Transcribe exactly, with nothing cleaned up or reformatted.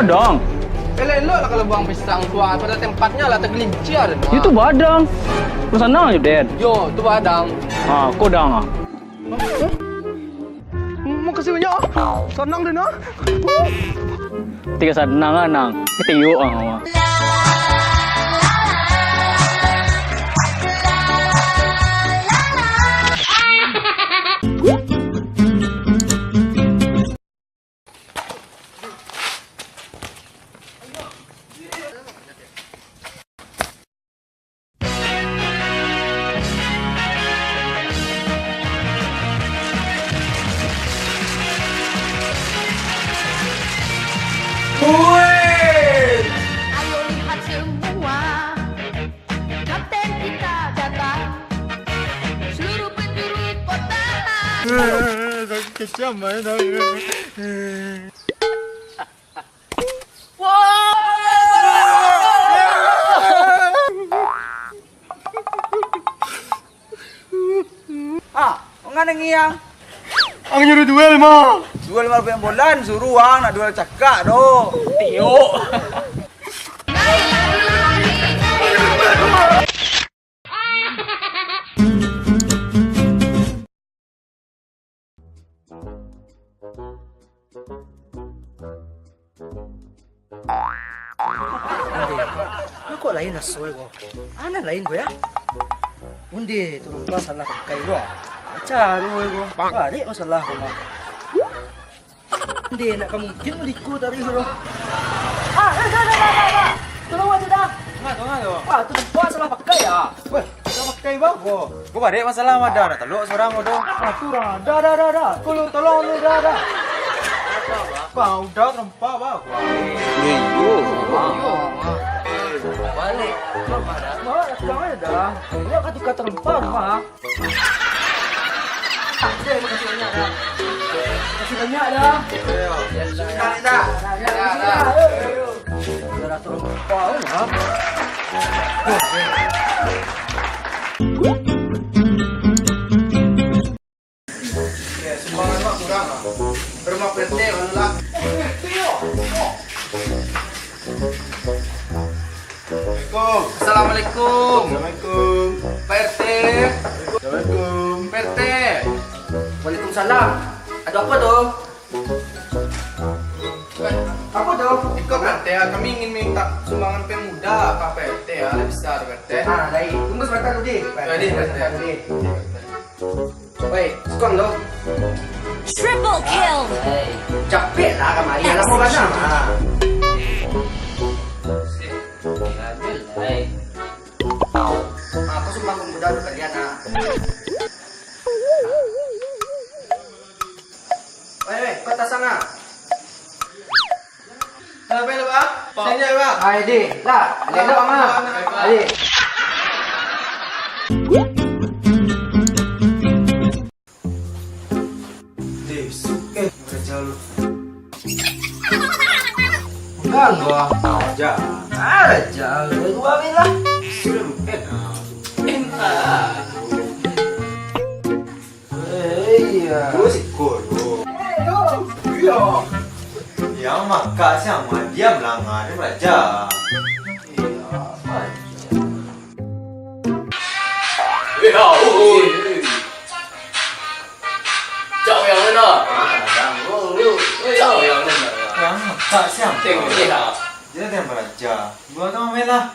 Dang. Elok-elok lah kalau buang pisang tu, ah, pada tempatnya lah, tergelincir tu, ah. Itu badang. Lu sanang je, Den. Yo, tu badang. Ha, ko dang, ah. Makasih banyak, ah. Sanang, Den, ah. Tiga sanang, ah, nang. Tiuk, ah, awak. Ayo lihat semua, kapten kita datang. Seluruh penjuru kota. Sakit kecam, main. Ah, ongan ngiang. Ang nyuruh duel, mah. Duel mah, main bola, suruh ang nak duel cakak doh. Tiok. Onde, kok lain asuai ko? Anan lain ko, ya? Onde, tarompa salah pakai ko. Caro ko. Barek masalah ko mah. Onde, nak ka mungkin liko tadi ko. Ah, eh, dah, dah, dah, dah, dah. Tolong aja dah. Ngah tu, ngah tu. Wah, tarompa salah pakai, ya. Weh, salah pakai, bah. Ko, ko barek masalah mah, dah. Dah talok surang ko tu. Ah, surang. Dah, dah, dah, dah. Ko lu tolong lu, dah, dah. Bah, udah tarompa, bah. Iyo. Balik. Bah, datang aja dah. Ini ka tuka tarompa, bah. Makasih banyak dah. Makasih banyak dah. Sudah, sudah. Sudah, sudah. Sudah, sudah. Sudah, sudah. Ya, sumbangan mah kurang lah. Rumah P R T malah. Assalamualaikum. Assalamualaikum. Assalamualaikum. Pak R T. Assalamualaikum. Pak R T. Waalaikumsalam. Ada apa tu? Apa tu? Iko Pak R T, kami ingin minta sumbangan pemuda, Pak R T, ya. Bisa, Pak R T. Ah, baik. Tunggu sebentar dulu, Dik. Ya, Dik, Pak R T. Sebentar dulu, Dik. Woi, skon tu. Triple kill. Hei, capek lah kamari. Alah, mau banam. Ha. Hei. Ha, aku sumpah pemuda tu kalian, ha. Woi, woi, kau tasang, ha. Dah, dah, dah. Sini, dah. Hai, Dik. Dah, elok, Mak. Hai, Dik. Dik, su-, eh, raja lu. Enggak, enggak. Raja. Ah, raja. Dua, dua, lah. Sudah, enak. Enak. Eh, iya. Dua siko tu. Iya. Yang makan siang mah diam lah, ngah ni belajar. Iya, belajar. Eh, ah, oh, oh, eh. Cak yang mana? Cak yang mana? Yang makan siang. Tengok dia. Dia yang belajar. Gua tu main lah.